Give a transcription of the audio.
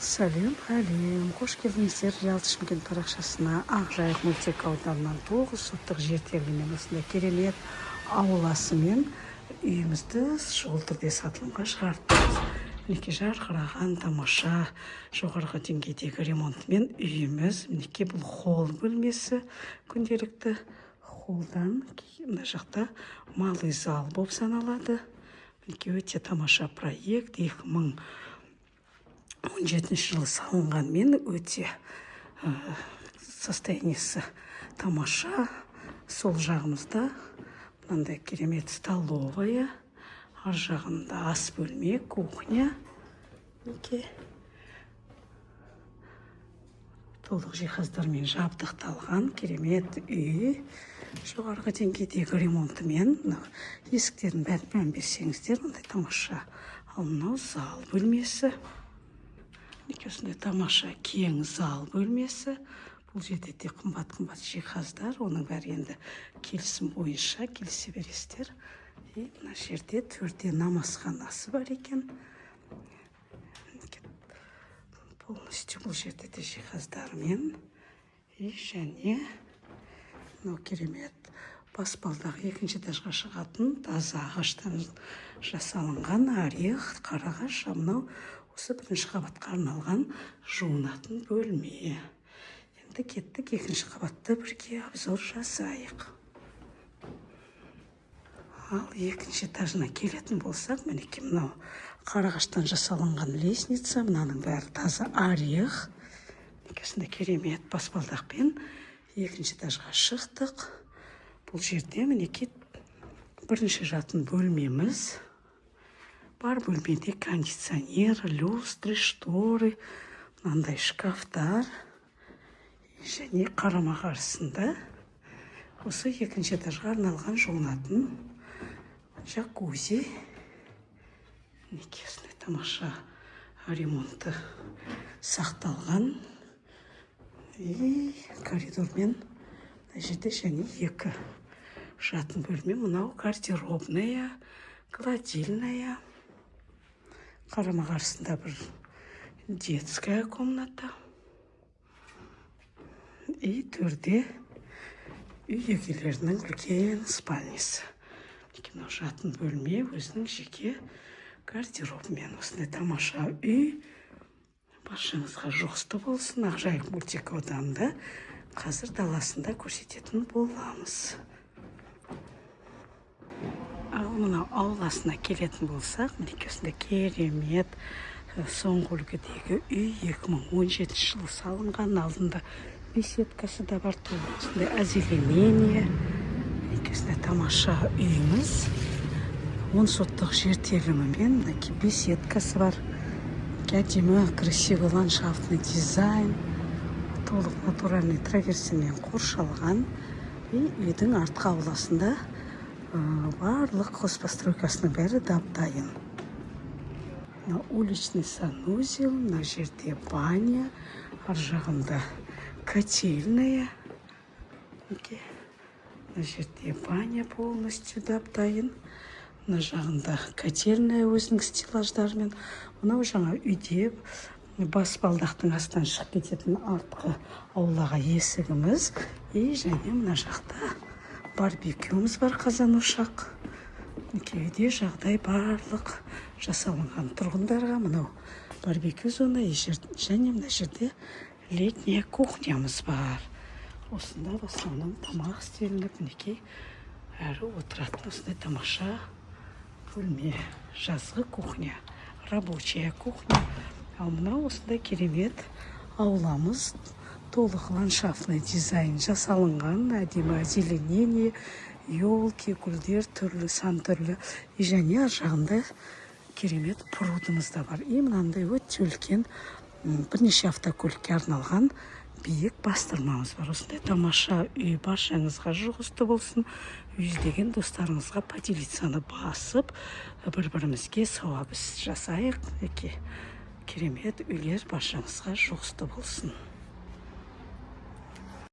Сәлем, әлем! Қош келдіңіздер Реалти Шымкент парақшасына. Ақжайық мөлтек ауданынан 9 соттық жер телімімен, осындай керемет ауласымен үйімізді шұғыл түрде сатылымға шығарып тұрмыз. Мінекей, жарқыраған, тамаша, жоғарғы деңгейдегі ремонтымен үйіміз. Мінекей, бұл холл бөлмесі, күнделікті холлдан мына жақта малый зал болып саналады. Мінекей, өте тамаша проект, 2017 жылы салынғанмен, өте состояние сі тамаша. Сол жағымызда мынандай керемет столовая, ар жағында ас бөлме, кухня. Мінекей, толық жиһаздармен жабдықталған керемет үй, жоғарғы деңгейдегі ремонтымен. Мына есіктердің бәрін мән берсеңіздер, мындай тамаша. Ал мынау зал бөлмесі. Мінекей, осындай тамаша кең зал бөлмесі. Бұл жерде де қымбат қымбат жиһаздар, оның бәрі енді келісім бойынша, келісе бересіздер. И мына жерде төрде намазханасы бар екен. Мінекей, полностью бұл жерде де жиһаздармен. И және мынау керемет баспалдақ, екінші этажға шығатын, таза ағаштан жасалынған, орех, қарағаш. А мынау осы бірінші қабатқа арналған жуынатын бөлме. Енді кеттік, екінші қабатты бірге обзор жасайық. Ал екінші этажына келетін болсақ, мінекей, мынау қарағаштан жасалынған лестница, мынаның бәрі таза орех. Мінекей, осындай керемет баспалдақпен екінші этажға шықтық. Бұл жерде, мінекей, бірінші жатын бөлмеміз бар. Бөлмеде кондиционер, люстры, шторы, мынандай шкафтар. Және қарама қарсысында осы екінші этажға арналған жуынатын джакузи. Мінекей, осындай тамаша ремонты сақталған. И коридормен мына жерде және екі жатын бөлме. Мынау гардеробная, гладильная, қарама қарсысында бір детская комната. И төрде үй егелерінің үлкен спальня сы. Мінекей, мынау жатын бөлме өзінің жеке гардеробымен. Осындай тамаша үй баршаңызға жұғысты болсын! Ақжайық мөлтек ауданында, қазір даласында көрсететін боламыз. Ал мынау ауласына келетін болсақ, мінекей, осындай керемет соңғы үлгідегі үй, 2017 жылы салынған. Алдында беседкасы да бар, толық осындай озеленение. Мінекей, осындай тамаша үйіміз 10 соттық жер телімімен. Мінекей, беседкасы бар, әдемі, красивый ландшафтный дизайн, толық натуральный траверсімен қоршалған. И үйдің артқы ауласында барлық хозпостройка сының бәрі дап дайын. Мына уличный санузел, мына жерде баня, ар жағында котельная. Мінекей, мына жерде баня полностью дап дайын, мына жағында котельная өзінің стеллаждарымен. Мынау жаңа үйде баспалдақтың астынан шығып кететін артқы аулаға есігіміз. И және мына жақта барбекюміз бар, қазан ошақ. Мінекей, үйде жағдай барлық жасалынған тұрғындарға. Мынау барбекю зона и және мына жерде летняя кухня мыз бар. Осында в основном тамақ істелініп, мінекей, әрі отыратын осындай тамаша бөлме, жазғы кухня, рабочая кухня. Ал мынау осындай керемет ауламыз, толық ландшафтный дизайн жасалынған, әдемі озеленение, елки, гүлдер түрлі, сан түрлі. И және ар жағында керемет пруд ымыз да бар. И мынандай өте үлкен, бірнеше автокөлікке арналған биік бастырмамыз бар. Осындай тамаша үй баршаңызға жұғысты болсын! Үй іздеген достарыңызға поделиться ны басып, бір бірімізге сауап іс жасайық. Мінекей, керемет үйлер баршаңызға жұғысты болсын!